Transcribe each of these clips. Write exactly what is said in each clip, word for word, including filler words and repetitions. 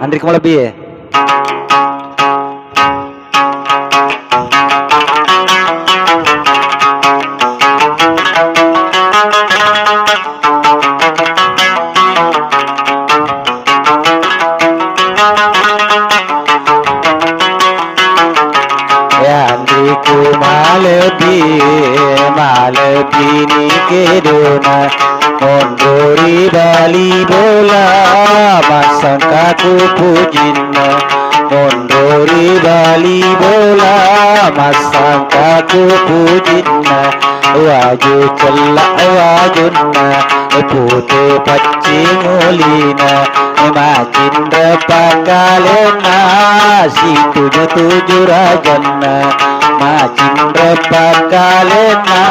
Anriko malebbi e. Yanriku malebbi, malebbini kedona, monro ri bali bola, massangkaku pujinna, monro ri bali bola, massangkaku pujinna, waju cella wajunna, pute paccing ulina, macinra pakkalenna, situju-tuju rajanna, macinra pakkalenna,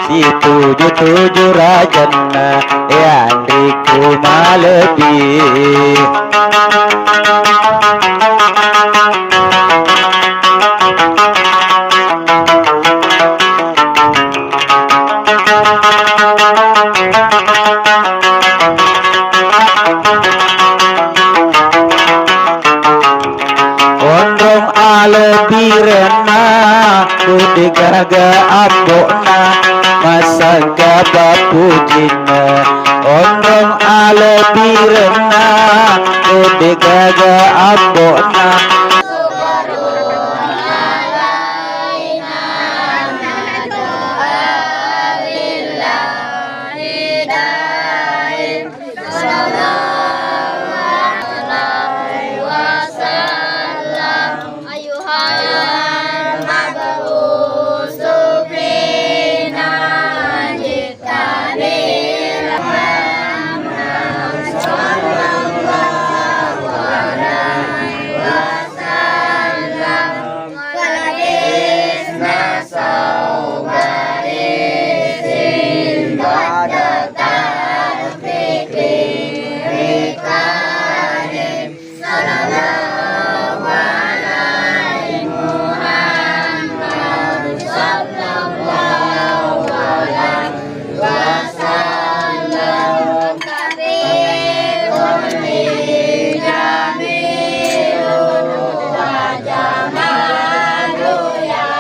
situju-tuju rajanna, yanriku malebbi. Onrong alebbirenna, kudegaga ambo'na, massangka pappujinna. Onrong alebbirenna, kudegaga ambo'na. Sallallahu alaihi wasallam. Ayyuhal mab'usu fina ji'ta bil rahmah. Sallallahu alaihi wasallam. Wa labisna sauba risin ba'da tarfiqi riqabi. Sallallahu alaihi Muhammad, sallallahu alaihi wasallam. Fi kulli jamilun wa jamalu ya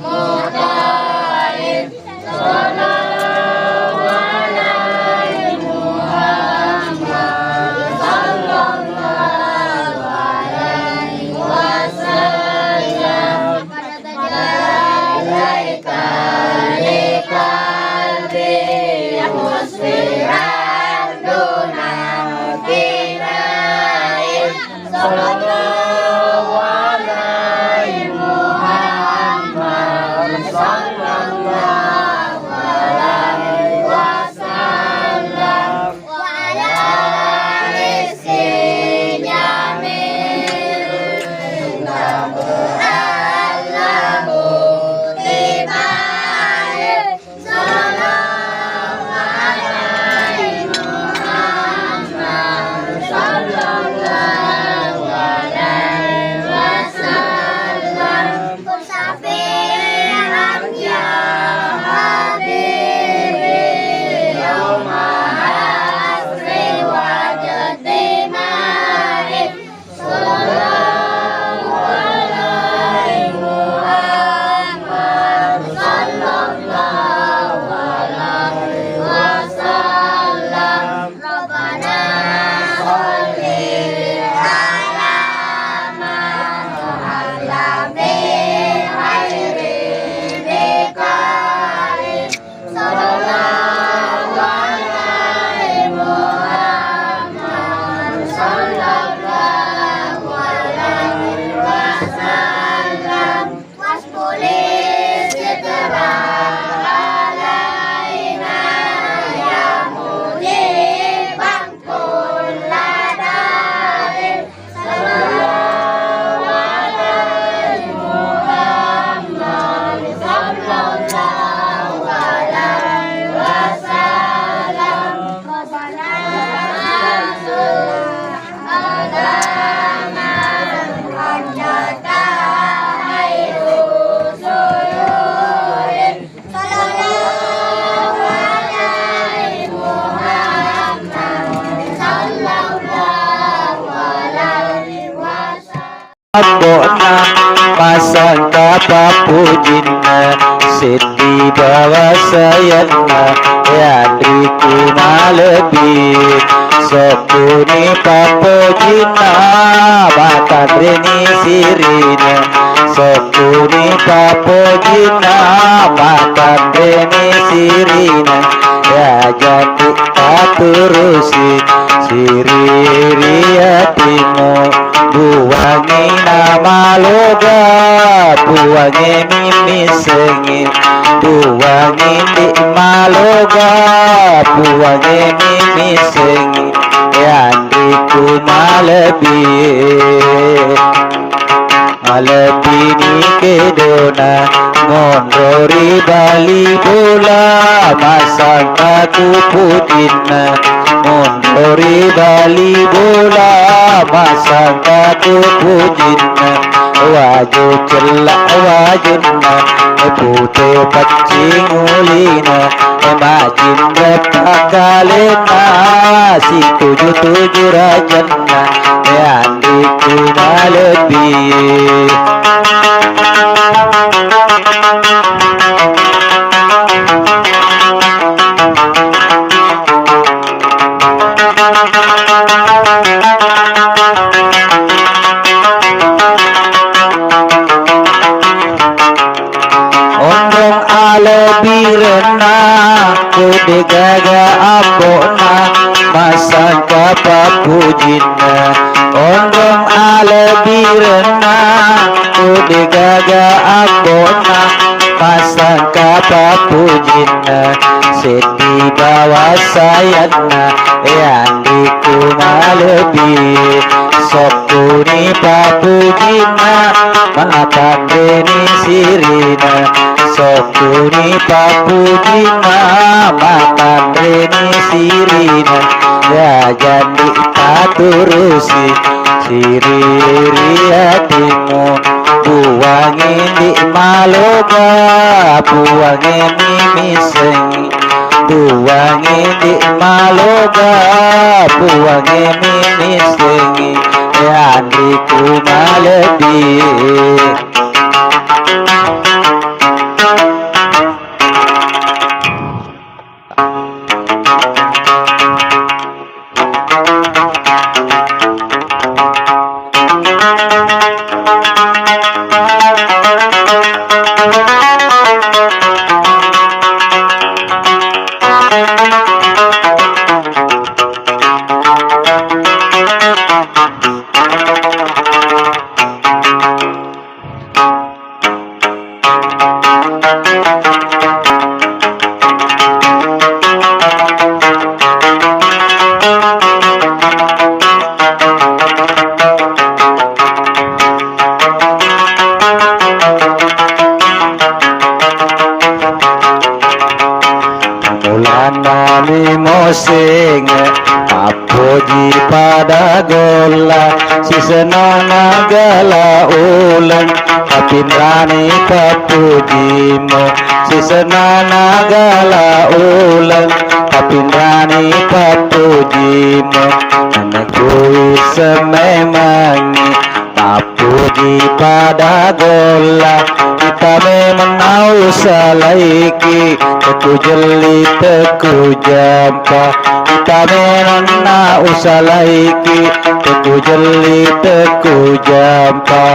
muta'in. Sallallahu alaihi Muhammad, sallallahu alaihi wasallam. Alaika li qalbi musfiran duna kinai. Sallallahu alaihi Muhammad, sallallahu alaihi wasallam. Wa ala rizqi jamil. Allahu tibai. Sallallahu alaihi Muhammad, sallallahu Masangka pappujinna, seddi bawa sayanna, yanriku malebbi. Sokkuni pappujinna, matanreni sirina. Sokkuni pappujinna, matanreni sirina. Ya jandi paturusi siri ri atimu. Buangi namaloga, buangi mimisengi. Buangi ndi maloga, buangi mimisengi. Yanriku malebbi. Malebbini kedona, monro ri bali bola, masangka ku pujinna. Monro ri bali bola, masangka ku pujinna. Waju cella wajunna, pute paccing ulina. Majinra pakkalena, situju-tuju rajanna, yanriku malebbi. Onrong alebirenna, kudegaga ambo'na, masangka pappujinna. Onrong alebirenna, kudegaga ambo'na, masangka pappujinna. Seddi bawa sayanna, yanriku malebbi. Sokkuni pappujinna, matanreni sirina. Sokkuni pappujinna, matanreni sirina. Ya jandi paturusi siri ri atimu. Buangi ndi maloga, buangi mimisengi. Buangi ndi maloga, buangi mimisengi, yanriku malebbi. Mulanna mi moseng, mappoji pada golla, sisenna nagala uleng, papinrani pappujimu, sisenna nagala uleng, papinrani pappujimu, anakku wiseng memangi, mappuji pada golla, ita memenna usalaiki, teku jelli teku jampa, ita memenna usalaiki, teku jelli teku jampa.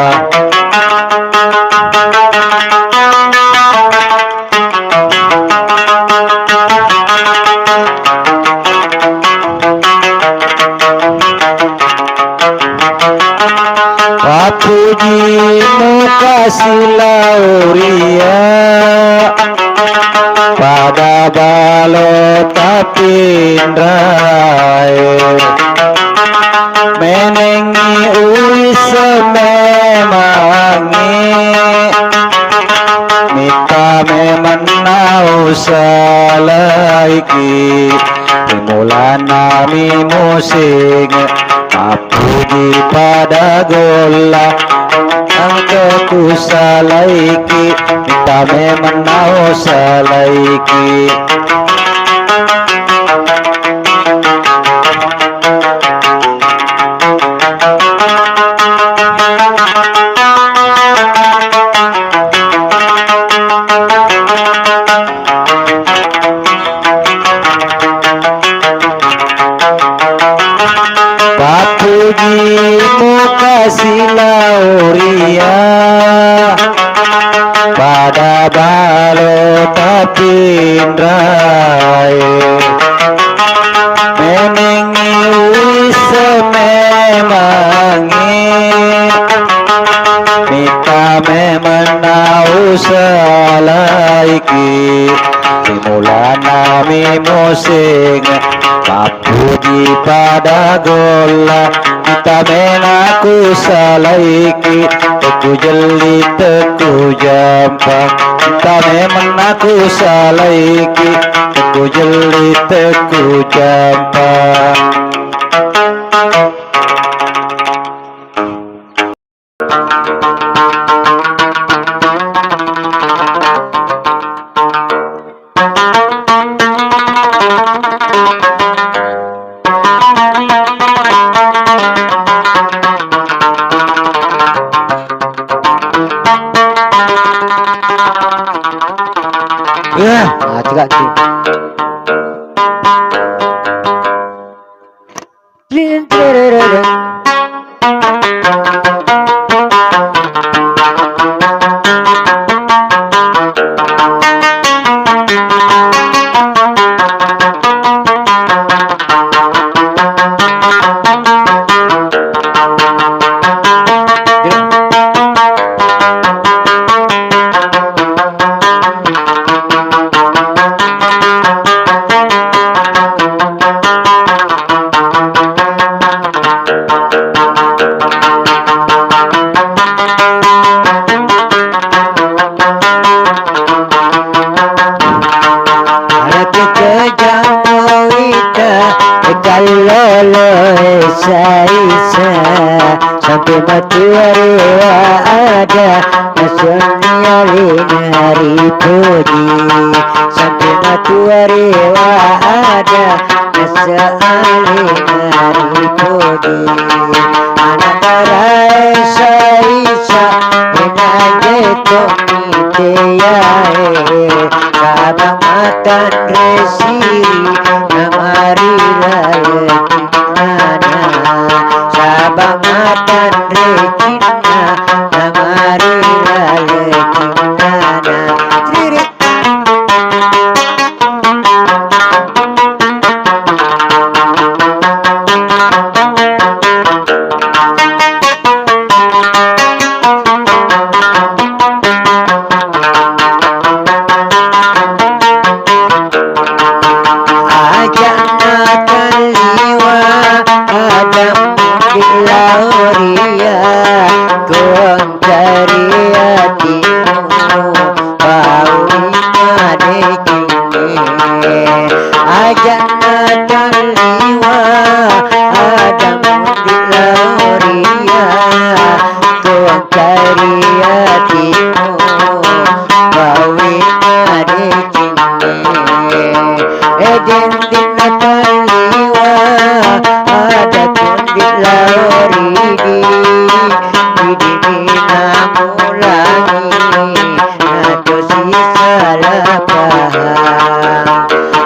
Pappujimu kasi lauria, pada balo tapinrae. Menengngi uwisseng memangngi, mita memenna usalaiki, ri mulanna mi moseng, mappuji pada golla, engka kusalaiki, mita memenna usalaiki. Ki muka silauria pada balo tapinrai. Menengi uwise memangi, mita memenna usalaiki. Simulana mi musing mappuji pada golla, mita menaku salaiki, teku jelli teku jampa. Mita memennaku salaiki, teku jelli teku jampa. Wah, mati kaki. Aratu kejang wita kallolo isa-isa, sampai matuari wa ada, nasonni alena ripoji. Sampai matuari wa ada, nasa alena ripoji. Anak tarae saisa, enang jeto miteyae. Sabang matanre siri, namari laleki nana. Sabang matanre cinna, namari laleki nana. Riri. Aja' natalliwa ada mundi lao ria, kongkari atimu baui madecengnge. Aja' natalliwa ada mundi lao ria, kongkari atimu baui madecengnge. Edendinna talliwa ada kundi lao ridi, ridi mina mulangi, natosi salah paham.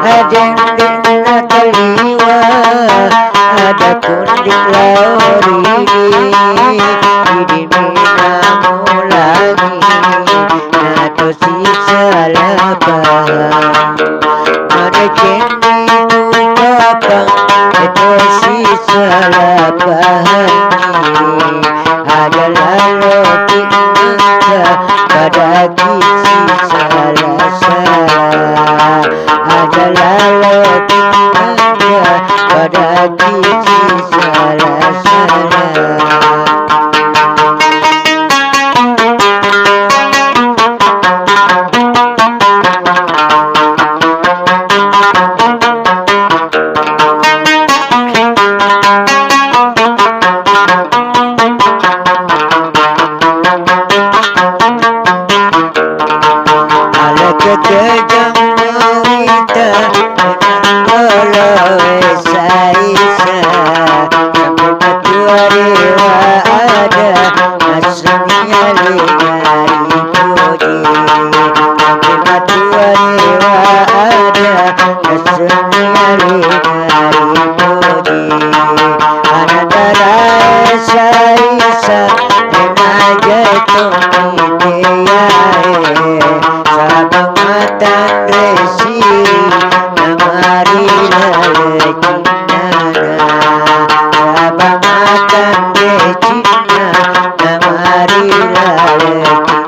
Edendinna talliwa ada kundi lao ridi, ridi mina mulangi, natosi salah paham. Madecenni tu kapang, etosi salah pahangi. Aja' lalo timmangka, padaki si salah-salah. Aja' lalo timmangka, padaki si salah-salah. Anadara saisa, remaja itu mitiae, sabang matang resi, namari lalaki. Sabang matang decinna, namari lalaki.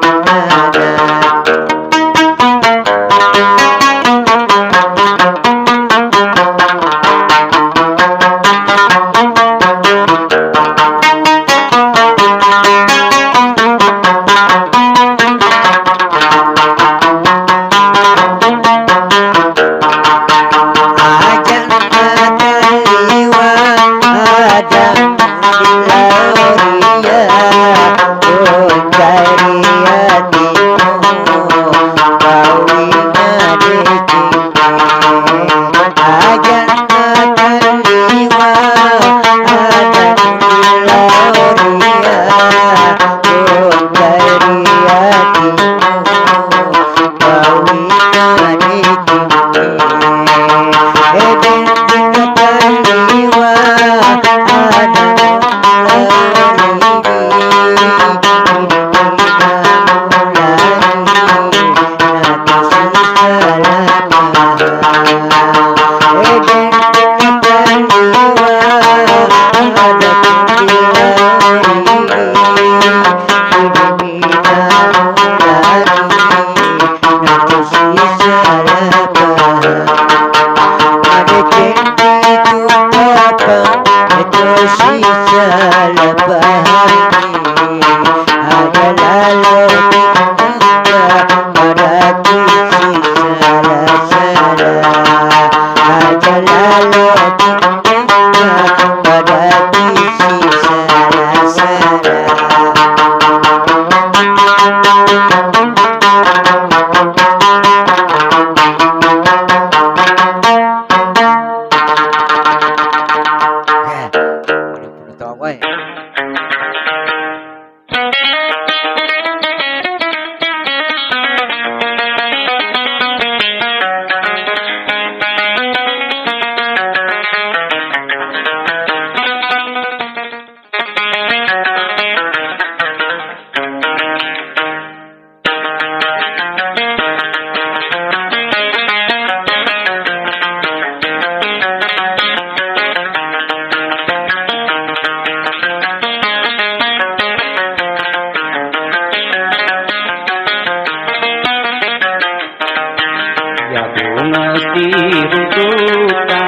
Yabunga siruntuta,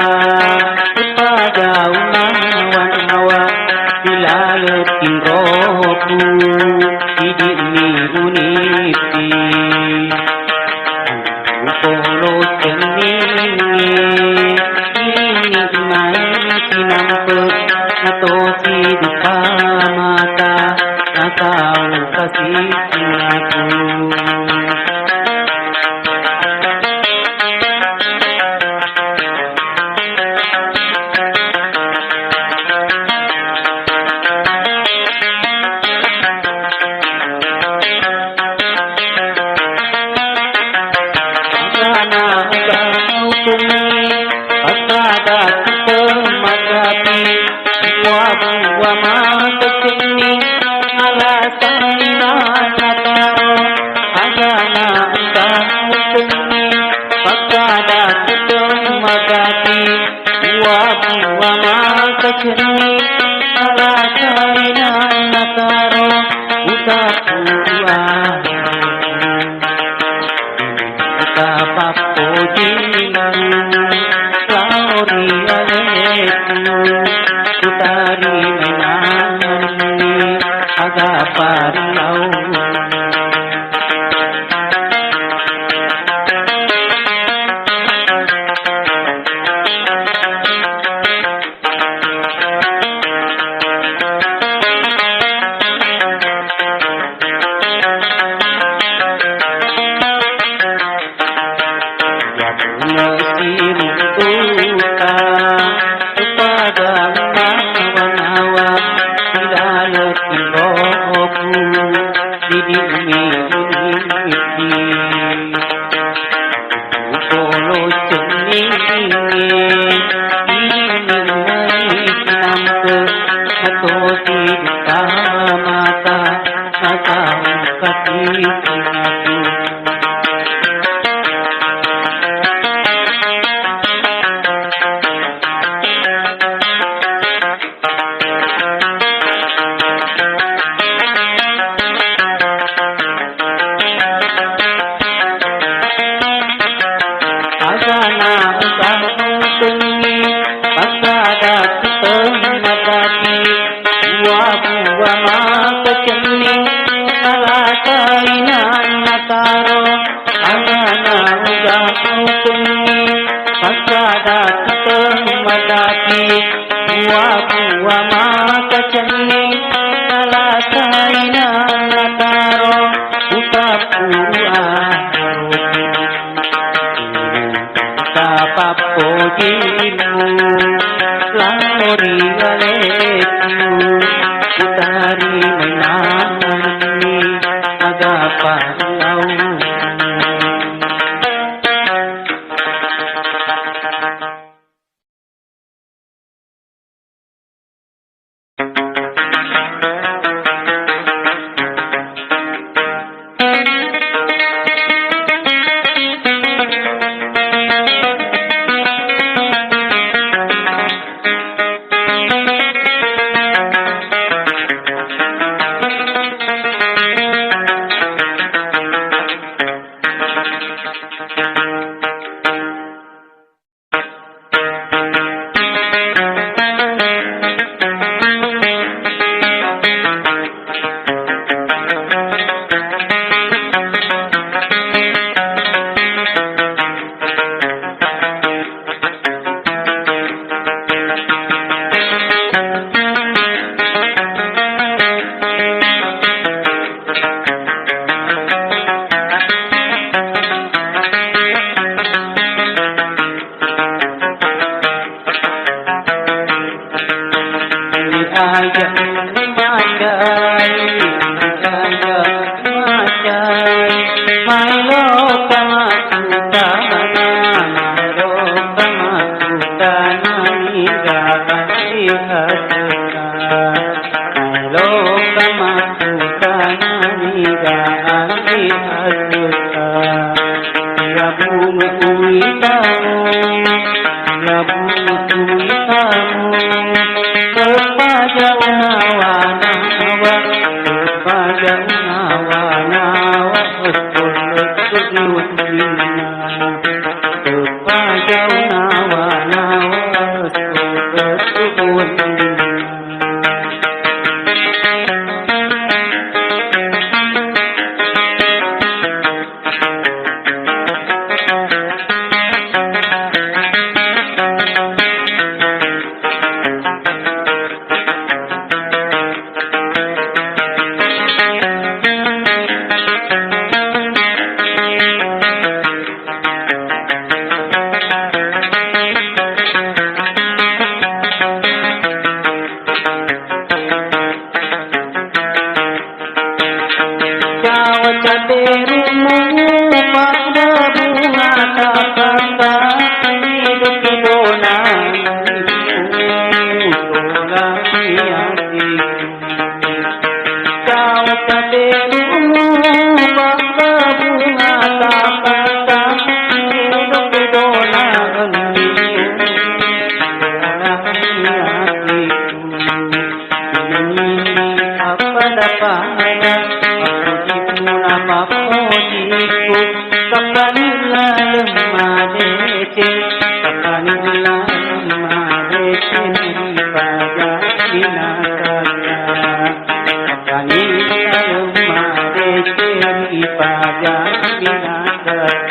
pagauna wanawa, ilaleng tinroku, idi'ni unipi. Upolo cenningi, ini mai sinampe, natosi dupa mata, natau kasi aku. Agana uga nautungi, pasada tu pemagapi, buah-buah mata cening, alasan nana taro. Agana uga nautungi, pasada tu pemagapi, buah-buah mata cening, alasan nana taro. Uga kuat. Tapappoji lao ri aleku, kutari menangi aga pariau. Yabunga siruntuta, upada nawa-nawa, ilaleng rohku, didimmi. Polo cenningi, ini mai Matosi duka mata, mata mukati. Agana ugamutunni, pasada tuteng madapi, buwa-buwa makacenning, alasaina nataro. Agana ugamutunni, pasada tuteng madapi, buwa-buwa makacenning, alasaina nataro. Utappu aropi, tapappojimu, lao ri aleku, utari mainanni, aga pallau. Maelo kamakkutana niga andi asuka. Gabung uitamu, gabung uitamu. Kepaja unawa-nawa, kepaja unawa-nawa. Kepaja unawa-nawa, kepaja unawa-nawa. Jawa caterumu pada bunga tapaka hidup di dona. Sola piati. Jawa caterumu pada bunga tapaka hidup di dona. Sola piati. Appada-pada, mappojiku, mappojiku, kapani laleng madeceng, kapani laleng madeceng, ripaja binatang. Kapani laleng madeceng, ripaja binatang.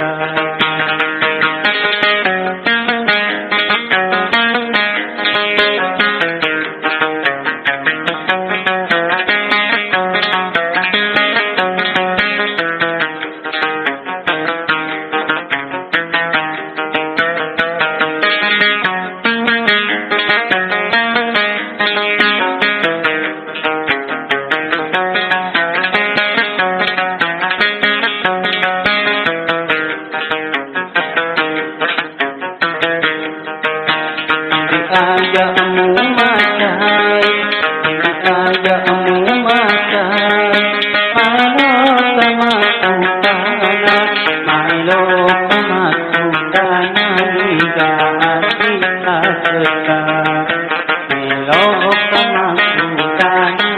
Maksudani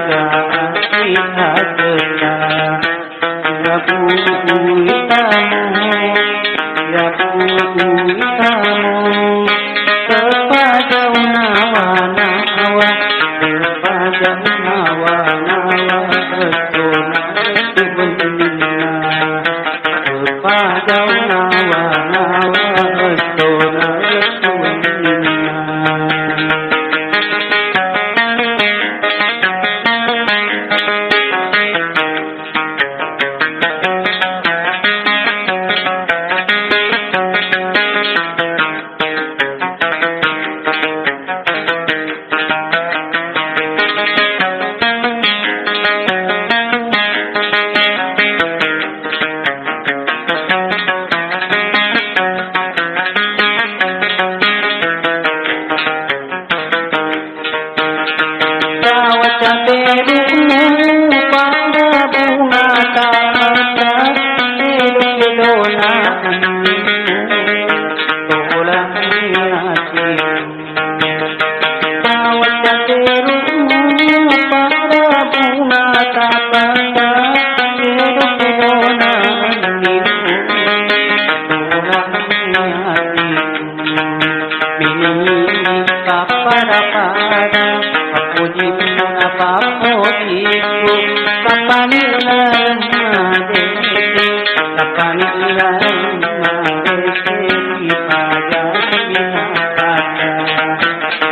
ga hajena. Iya buku itamu, iya buku itamu, tepajau nawa-nawa, tepajau nawa-nawa, restu narestu wenninna, tepajau nawa-nawa, restu narestu wenninna. Tawa cateru pada bunga tata, kedo-kedona anninnu, tolani ati. Tawa cateru pada bunga tata, kedo-kedona anninnu, tolani ati. Mini pappada-pada, papojinna papojikku, kapani laleng madeceng, kapani laleng madeceng, dipajai binatang.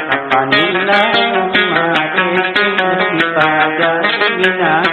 Kapani laleng madeceng, dipajai binatang.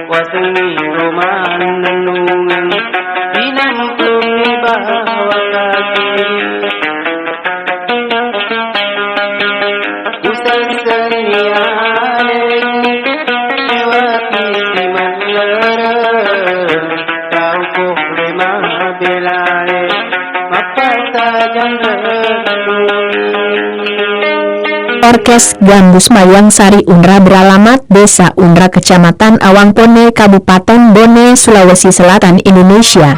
Wasengngi romannennungeng, inampunni bawakaki. Usessenni aleng, mewati simallereng, tau pole mabelae, mappasajang rennu. Orkes Gambus Mayang Sari Unra beralamat Desa Unra, Kecamatan Awangpone, Kabupaten Bone, Sulawesi Selatan, Indonesia.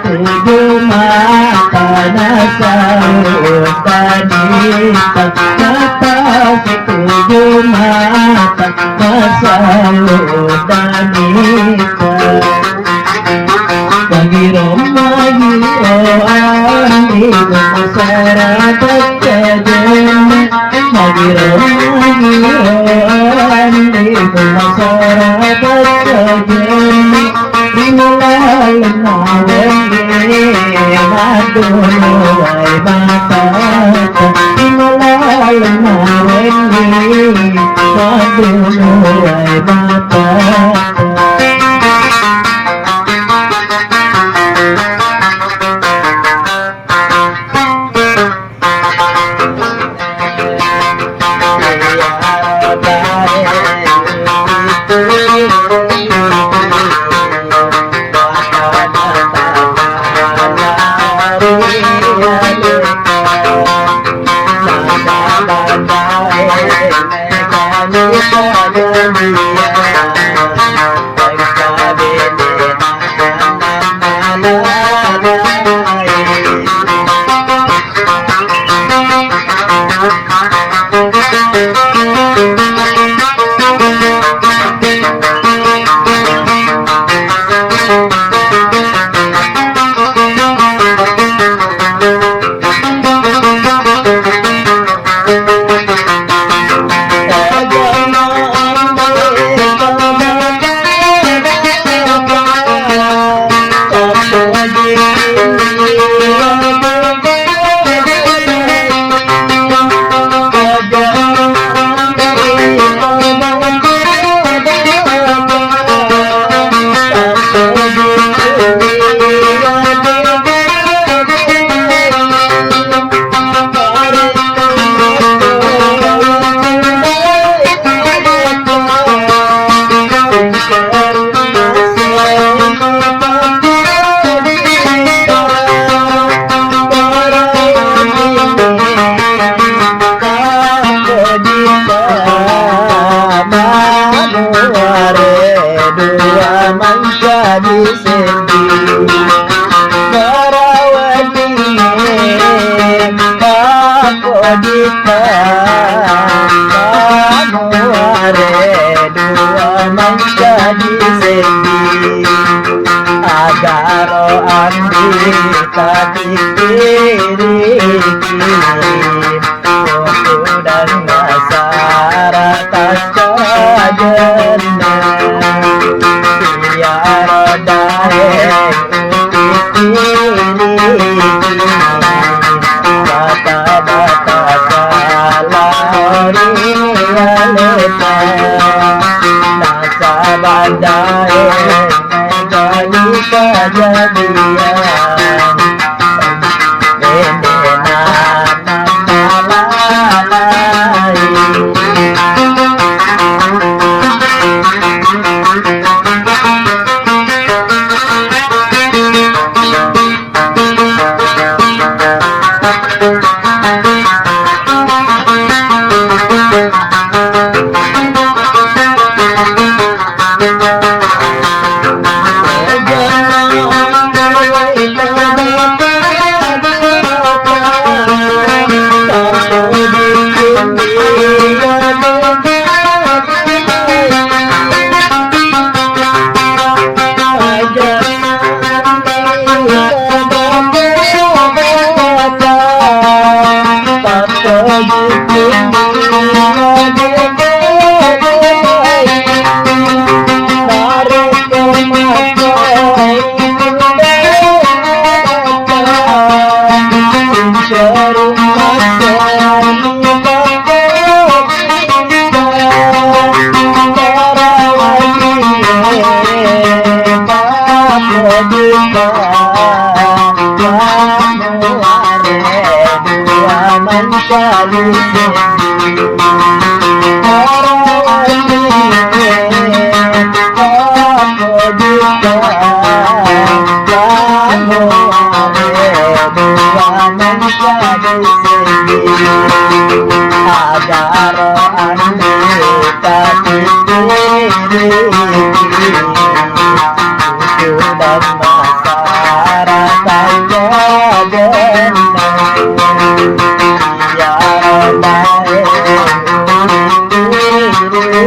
Tuju mata nasalu danita, mata si tuju mata nasalu danita. Magiro, magiro, andi masara bacajen. Magiro, magiro, andi masara bacajen. Manuare dua mancaji seddi, marawaddingnge pakko dipa. Manuare dua mancaji seddi, agaro andi tapikkiriki. Utudanna sara taccajenna, iyaro daeng upikkiriki, bata-bata salao ri aleta, nasaba daeng mega kajadiang. Agaro andi tapikkiriki, utudanna sara taccajenna, iyaro daeng upikkiriki,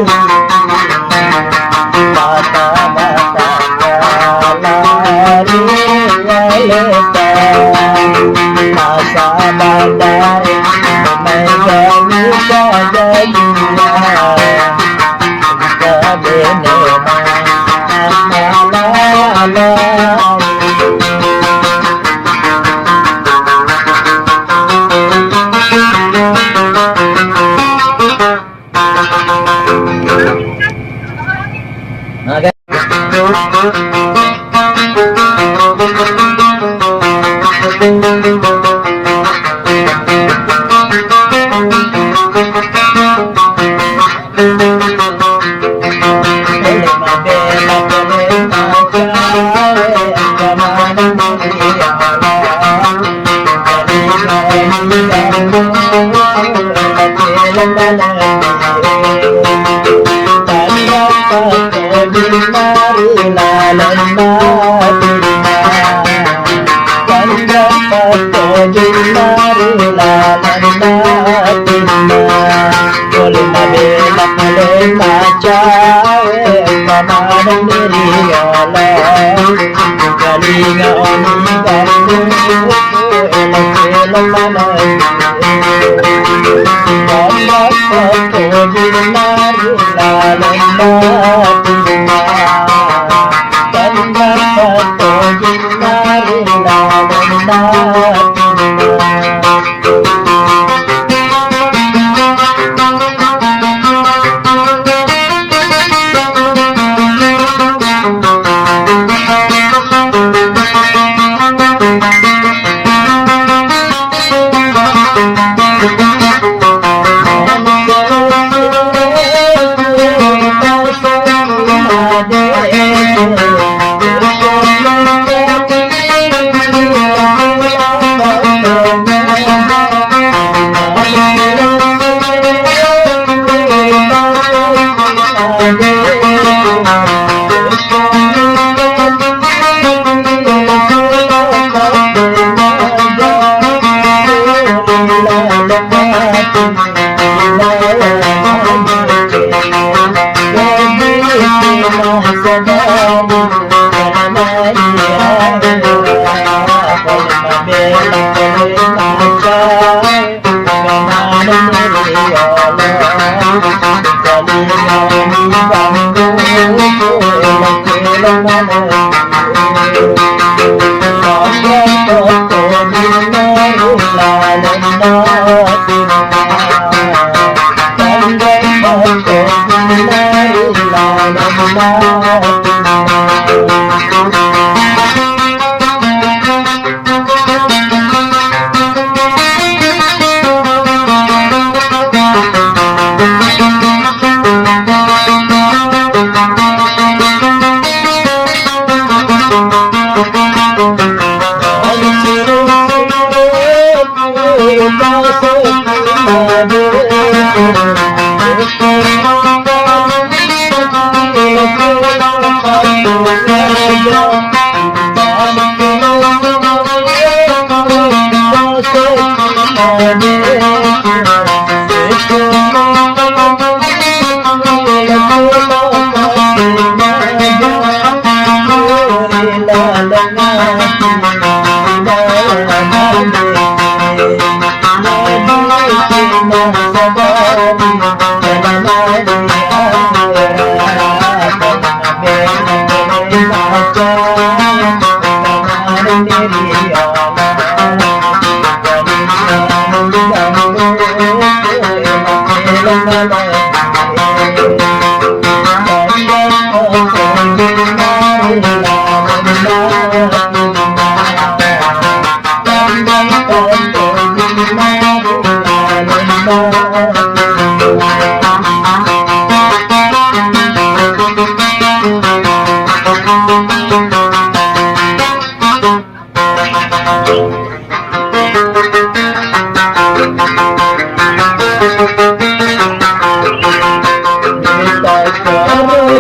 bata-bata salao ri aleta, nasaba daeng mega kajadiang.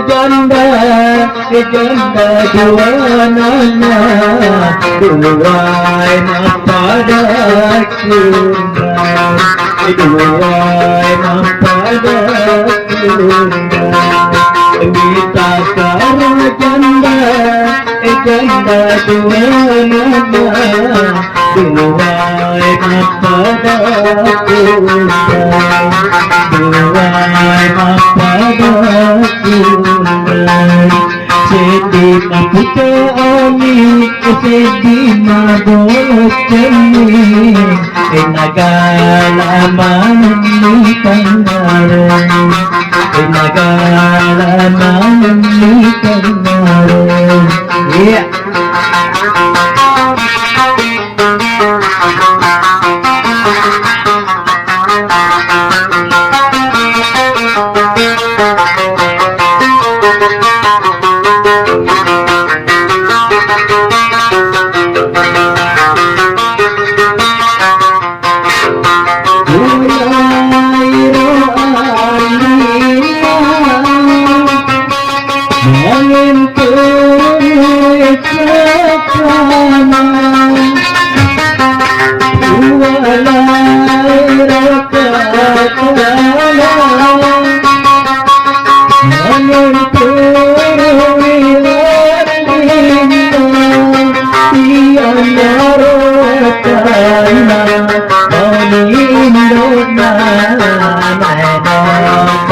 Janda, janda dua nana, duai mappada kundang, duai mappada kundang. Mita karo janda, janda dua nana, duai mappada kundang, duai mappada kundang. Seddi maputa ami, seddi mabocenni, nagala manenni tangaro, nagala manenni tangaro. Iya.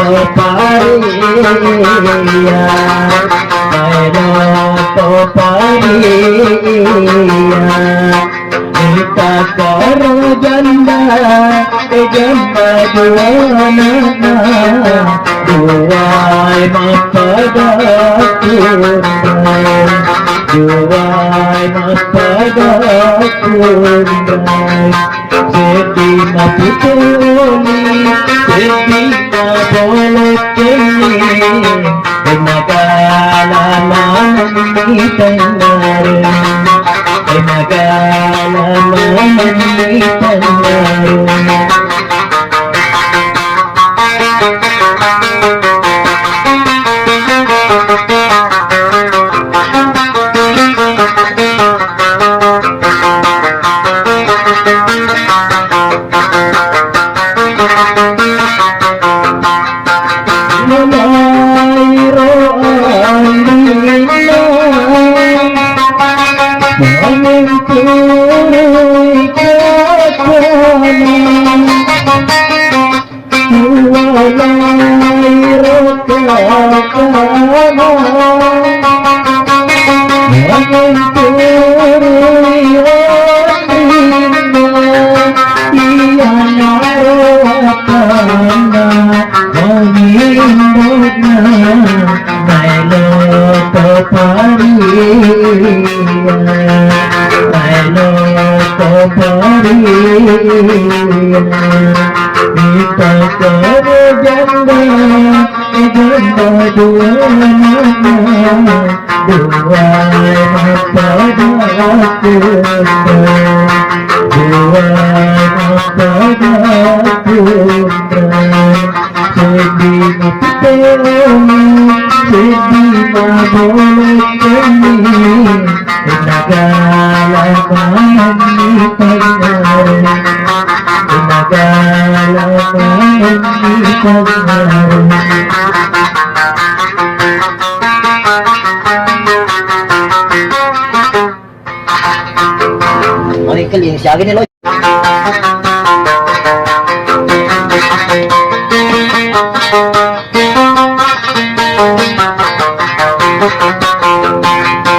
Paria, maelo to paria. Ita karo janda, e janda dua anakna, duai mappada kunrai, duai mappada kunrai. Seddi mapitoli, seddi mabolokkenni, e magala manenni tengngare, e magala manenni tengngare. Maelo to paria, maelo to paria. Ita karo janda, janda dua anakna, duai mappada kunrai, duai mappada kunrai. Seddi mapitoli, seddi mabolokkenni, e magala manenni tengngare, e magala manenni tengngare. Mari keling siaga ni lo.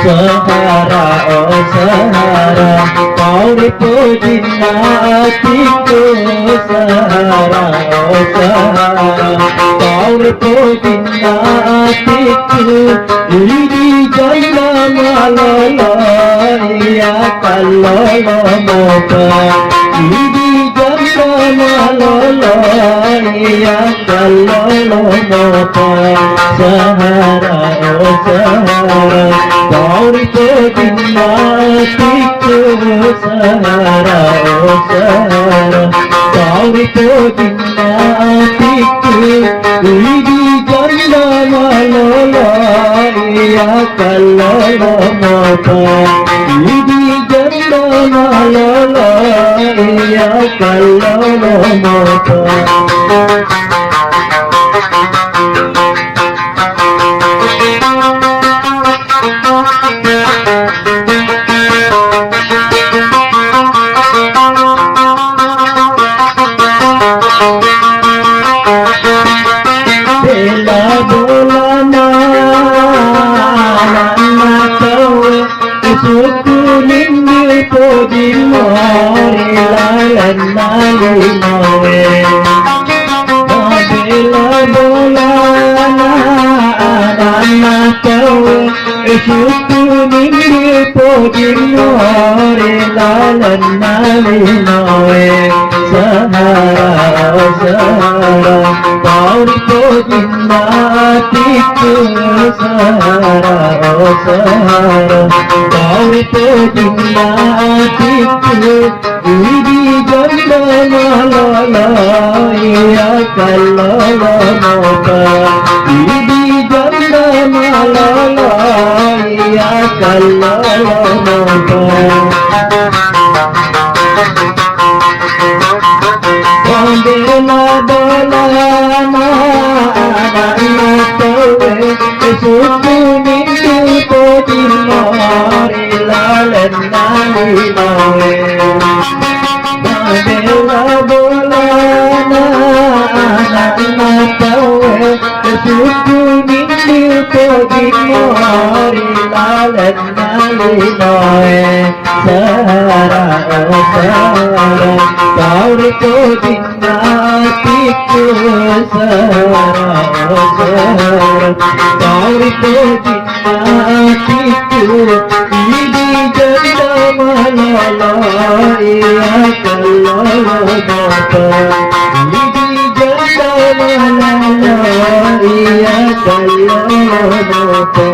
Sahara, oh Sahara, pau ri pojinna atikku. Sahara, oh Sahara, pau ri pojinna atikku. Idi janda malolo, iya kallolo mopa. Idi janda malolo, iya kallolo mopa. Sahara, oh Sahara, pau ri pojinna atikku. Sahara, oh Sahara, pau ri pojinna atikku. Idi janda malolo, iya kallolo mopa. Idi janda malolo, iya kallolo mopa. Bela bolana ana'na tauwe, sukkuninni pojimmu ri lalenna linowe. Mabela bolana ana'na tauwe, sukkuninni pojimmu ri lalenna linowe. Sahara, oh Sahara, pau ri pojinna atikku. Sahara, oh Sahara, pau ri pojinna atikku. Idi janda malolo, iya kallolo mopa. Idi janda malolo, iya kallolo mopa. Bela bolana ana'na tauwe, sukkuninni pojimmu ri lalenna linowe. Bela bolana ana'na Tauwe, suku nindi pojinna ri lalenna linoe. Sara, o sara, tau ri pojinna atiku. Sara, o sara, tau ri pojinna atiku. Idi janda malolo iya kallolo bapa. Idi janda malolo iya kallolo bapa.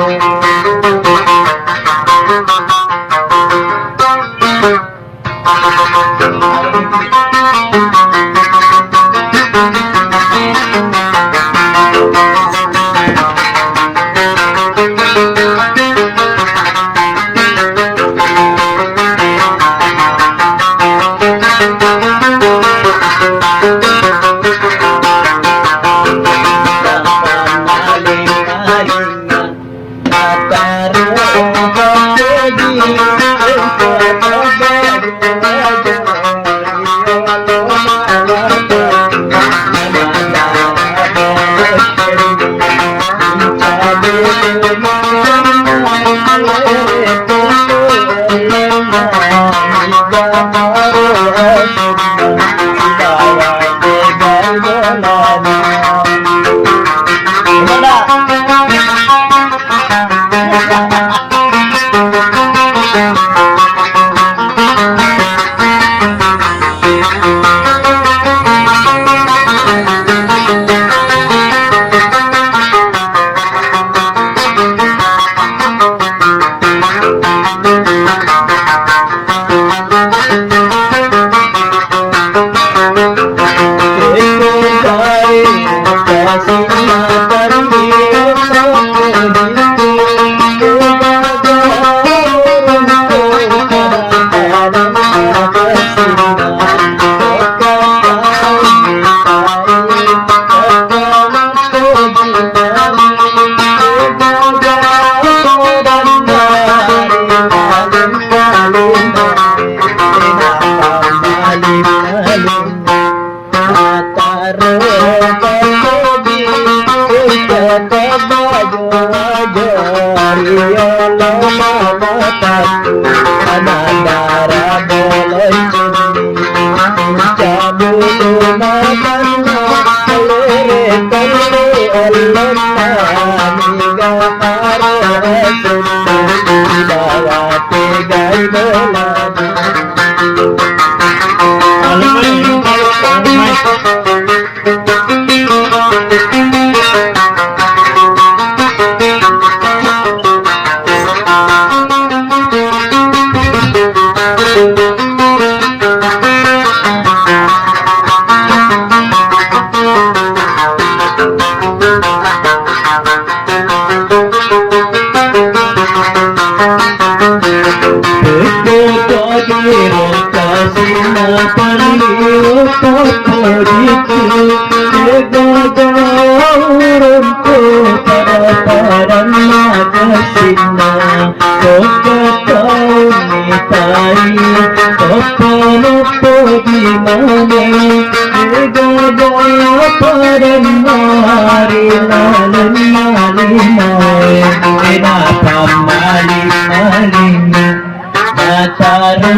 Nataro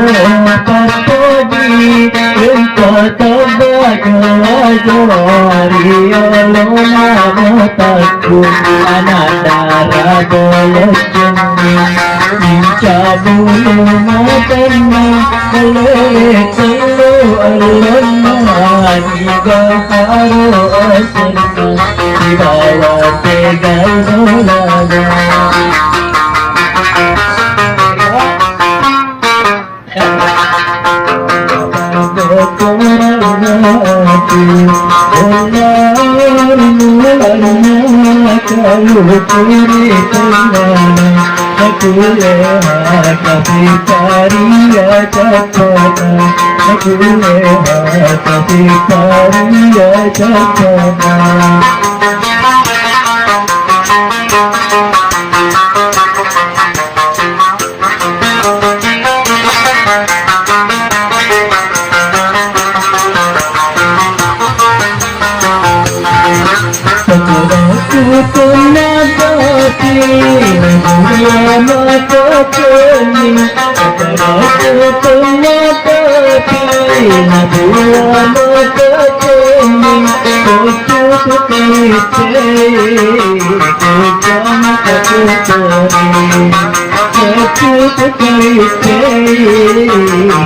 tappoji engko tobba jowa-jowa riolo namo takku anak dara bolocungi. Inca bulu matenna lele tellu ellonna niga haro asenna dibawa tegai bolana. Tutunna topi, nabuana totongi, tutunna topi, nabuana totongi, tutu tutu ite,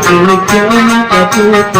tutunna topi.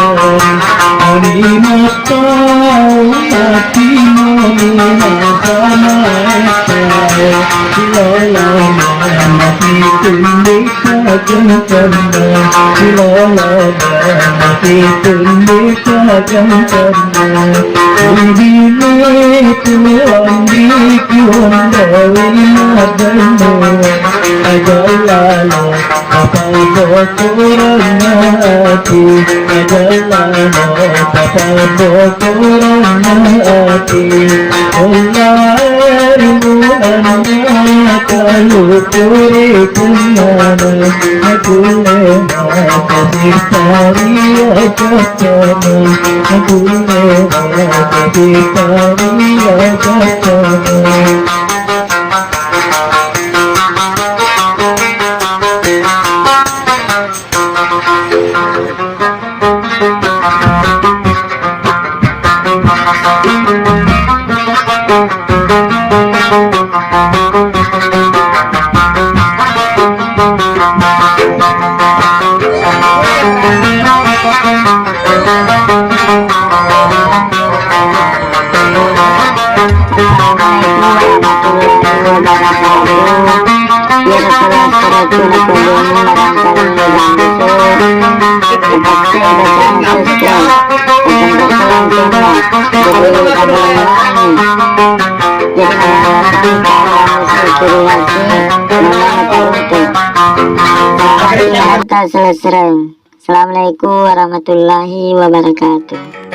Assalamualaikum warahmatullahi wabarakatuh.